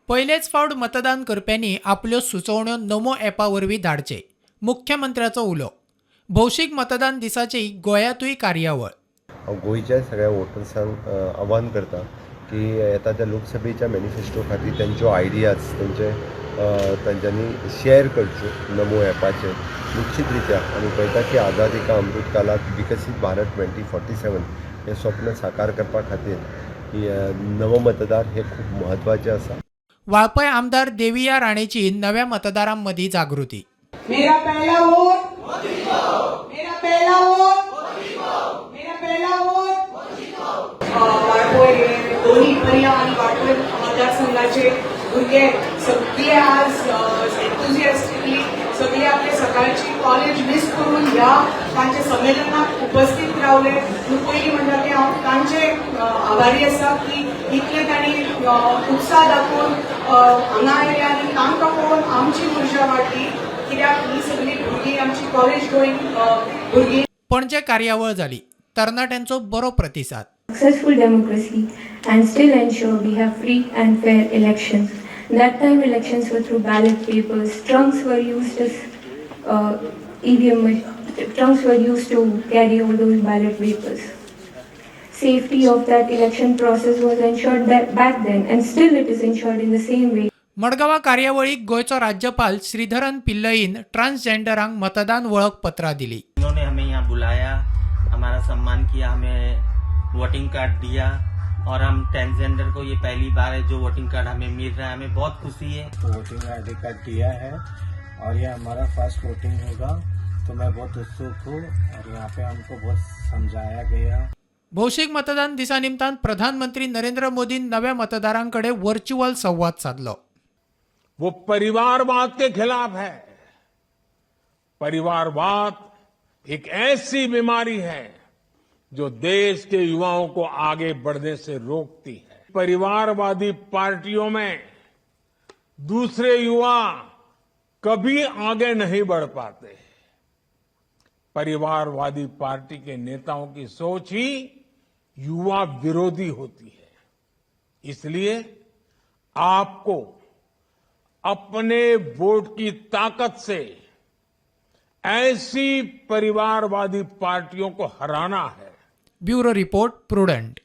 पयलेच फावट मतदान करप्यांनी आपल्यो सुचोवण्यो नमो ॲपा वरवीं धाडचे, मुख्यमंत्र्याचो उलो. भौशीक मतदान दिसाची गोंयांतूय कार्यावळ. हांव गोंयच्या सगळ्या वोटर्सांक आव्हान करता की येता त्या लोकसभेच्या मॅनिफेस्टो खातीर तेंच्यो आयडियाज तेंचे तांच्यांनी शेअर करच्यो नमो ॲपाचेर. निश्चित रित्या आमी पळयता की आझादी का अमृत कालात विकसीत भारत 2047 हें स्वप्न साकार करपा खातीर नवमतदार हे खूब म्हत्वाचें आसा. वाळपय आमदार देविया राणेची नव्या मतदारां मदीं जागृती. मेरा पहला वोट, मेरा पहला वोट, मेरा पहला वोट. वाळपय दोन्ही पर्या आणि वाळपय मतदारसंघाचे भुरगे सगळे आज एन्थुजियास्टिकली सगळे आपले सकाळची कॉलेज मिस करून ह्या तांच्या संमेलनाक उपस्थित रावले. पूण पयलीं म्हणटा की हांव तांचे आभारी आसा की इतले तांणी उत्साह दाखोवन हांगा आयले आनी तांकां पळोवन आमची उर्जा वाडली, कित्याक ही सगळी भुरगीं आमची कॉलेज गोईंग भुरगीं. पणजे कार्यावळ जाली. तरणाट्यांचो बरो प्रतिसाद. Successful democracy and still ensure we have free and fair elections. That time elections were through ballot papers, trunks were used as EVM, trunks were used to carry all those ballot papers. Safety of that election process was ensured that back then, and still it is ensured in the same way. मडगांवां कार्यावळीक गोंयचो राज्यपाल श्रीधरन पिल्लईन ट्रान्सजेंडरांक मतदान वळखपत्रां दिली. इन्होंने हमें यहाँ बुलाया, हमारा सम्मान किया, हमें वोटिंग कार्ड दिया और हम ट्रांसजेंडर को ये पहली बार है जो वोटिंग कार्ड हमें मिल रहा है. हमें बहुत खुशी है. तो वोटिंग आईडी कार्ड दिया है और ये हमारा फर्स्ट वोटिंग होगा, तो मैं बहुत उत्सुक हूँ और यहाँ पे हमको बहुत समझाया गया. भौशीक मतदान दिसा निमतान प्रधानमंत्री नरेंद्र मोदीन नव्या मतदारांकडे व्हर्च्युअल संवाद साधलो. वो परिवारवाद के खिलाफ है. परिवारवाद एक ऐसी बीमारी है जो देश के युवाओं को आगे बढ़ने से रोकती है. परिवारवादी पार्टियों में दूसरे युवा कभी आगे नहीं बढ़ पाते. परिवारवादी पार्टी के नेताओं की सोच ही युवा विरोधी होती है. इसलिए आपको अपने वोट की ताकत से ऐसी परिवारवादी पार्टियों को हराना है. Bureau report, prudent.